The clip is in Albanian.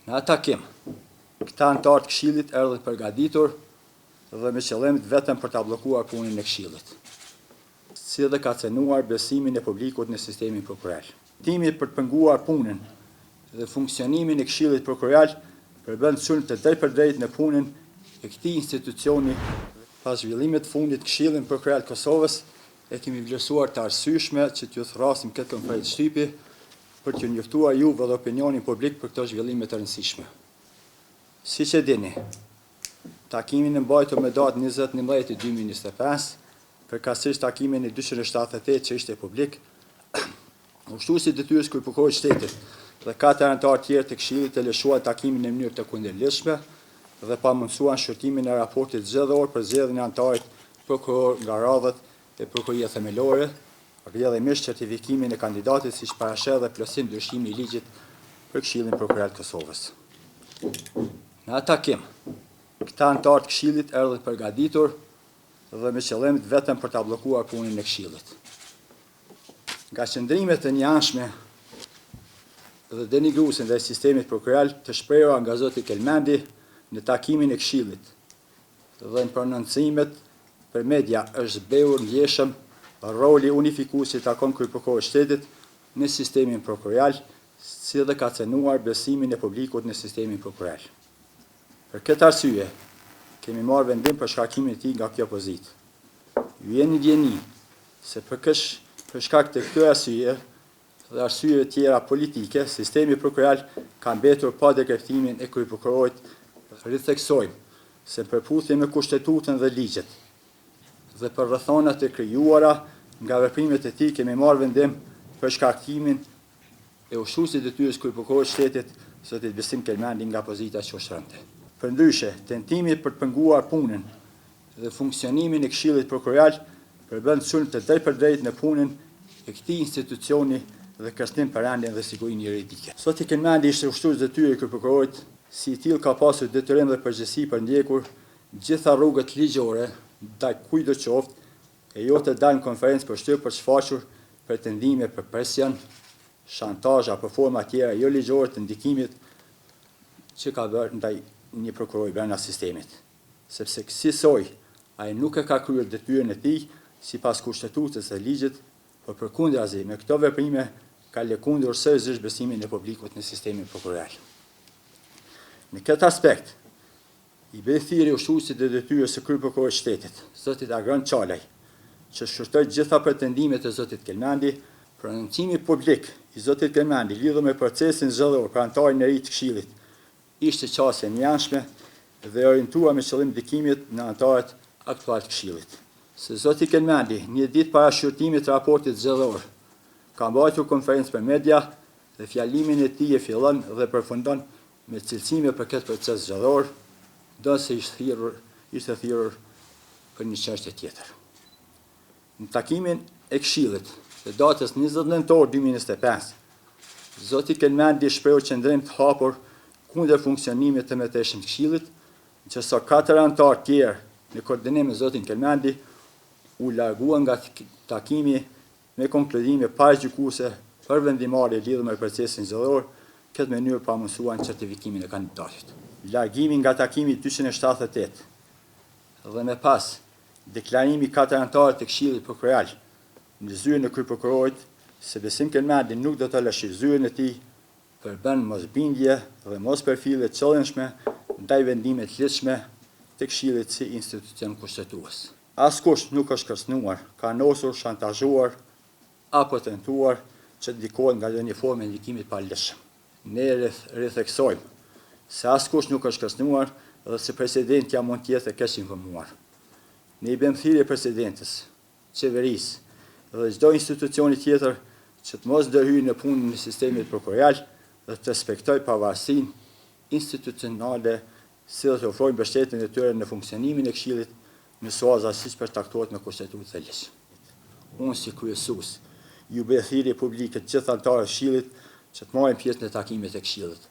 Në atë takim, këta anëtarë të Këshillit erdhën përgatitur dhe me qëllim të vetëm për ta bllokuar punën e Këshillit, si dhe ka cenuar besimin e publikut në sistemin prokurorial. Tentimi për të penguar punën dhe funksionimin e Këshillit Prokurorial përbën sulm të drejtpërdrejtë në punën e këtij institucioni. Pas zhvillimit të fundit Këshillin Prokurorial të Kosovës e kemi vlerësuar të arsyeshme që t'ju thërrasim këtë konferencë shtypi për t'ju njoftuar juve dhe opinionin publik për këto zhvillime të rëndësishme. Siç e dini, takimin e mbajtur me datë 20 11 2025, përkatësisht takimin e 278 që ishte publik, ushtruesi i detyrës kryeprokurorit të shtetit dhe katër anëtarë tjerë të Këshillit e lëshuan takimin në mënyrë të kundërligjshme dhe pamundësuan shqyrtimin e raportit zgjedhor për zgjedhjen e anëtarit prokuror nga radhët e Prokuroria Themelore, rrjedhimisht certifikimin e kandidatit siç parasheh dhe plotësim ndryshimi i ligjit për Këshillin Prokurorial të Kosovës. Në atë takim, këta anëtarë të Këshillit erdhën përgatitur dhe me qëllim të vetëm për ta bllokuar punën e Këshillit. Nga qëndrimet e njëanshme dhe denigruese ndaj sistemit prokurorial të shprehura nga zoti Kelmendi në takimin e Këshillit dhe në prononcimet për media është zbehur ndjeshëm roli unifikues që i takon kryeprokurorit të shtetit në sistemin prokurorial, si dhe ka cenuar besimin e publikut në sistemin prokurorial. Për këtë arsye, kemi marrë vendim për shkarkimin e tij nga kjo pozitë. Ju jeni në dijeni se për kësh, për shkak të këtyre arsye dhe arsyeve tjera politike, sistemi prokurorial ka mbetur pa dekretimin e kryeprokurorit. Ritheksojmë se në përputhje me Kushtetutën dhe ligjet dhe për rrethanat e krijuara nga veprimet e tij kemi marrë vendim për shkarkimin e ushtruesit të detyrës kryeprokurorit të shtetit, zotit Besim Kelmendi nga pozita që ushtronte. Përndryshe, tentimi për të penguar punën dhe funksionimin e Këshillit Prokurorial përbën sulm të drejtpërdrejtë në punën e këtij institucioni dhe kërcënim për rendin dhe sigurinë juridike. Zoti Kelmendi ishte ushtrues detyre i kryeprokurorit, si i tillë ka pasur detyrim dhe përgjegjësi për ndjekur gjitha rrugët ligjore ndaj kujtdo qoftë, e jo të dalë në konferencë për shtyp për të shfaqur pretendime për presion, shantazh apo forma tjera jo ligjore të ndikimit që ka bërë ndaj një prokurori brenda sistemit. Sepse kësisoj ai nuk e ka kryer detyrën e tij sipas Kushtetutës dhe ligjit, por përkundrazi me këto veprime ka lëkundur seriozisht besimin e publikut në sistemin prokurorial. Në këtë aspekt, i bëj thirrje ushtruesit të detyrës së kryeprokurorit të shtetit, zotit Agron Çalaj, që shqyrtoi gjitha pretendimet e zotit Kelmendi, prononcimi publik i zotit Kelmendi lidhur me procesin zgjedhor për anëtarin e ri të Këshillit ishte qasje e njëanshme dhe e orientuar me qëllim ndikimit në anëtarët aktual të Këshillit. Se zoti Kelmendi, një ditë para shqyrtimit të raportit zgjedhor, ka mbajtur konferencë për media dhe fjalimin e tij e fillon dhe përfundon me cilësime për këtë proces zgjedhor, ndonëse ishte thirrur, ishte thirrur për një çështje tjetër. Në takimin e Këshillit të datës 20 nëntor 2025, zoti Kelmendi shprehu qëndrim të hapur kundër funksionimit të mëtejshëm të Këshillit, ndërsa katër anëtarë tjerë në koordinim me zotin Kelmendi u larguan nga takimi me konkludime paragjykuese për vendimmarrje lidhur me procesin zgjedhor, këtë mënyrë pamundësuan certifikimin e kandidatit. Largimi nga takimi 278 dhe më pas deklarimi i katër anëtarëve të Këshillit Prokurorial në zyrën e kryeprokurorit se Besim Kelmendi nuk do të lëshojë zyrën e tij përbën mosbindje dhe mospërfillje të qëllimshme ndaj vendimeve të ligjshme të Këshillit si institucion kushtetues. Askush nuk është kërcënuar, kanosur, shantazhuar apo tentuar që të ndikohet nga ndonjë formë e ndikimit të paligjshëm. Ne ritheksojmë se askush nuk është kërcënuar dhe se presidentja mund të jetë e keqinformuar. Ne i bëjmë thirrje presidentes, qeverisë dhe çdo institucioni tjetër që të mos ndërhyjë në punën e sistemit prokurorial dhe të respektojë pavarësinë institucionale si dhe të ofrojnë mbështetjen e tyre në funksionimin e Këshillit në suaza siç përcaktohet me Kushtetutë dhe ligj. Unë si kryesues, ju bëj thirrje publike të gjithë anëtarëve të Këshillit që të marrin pjesë në takimet e Këshillit.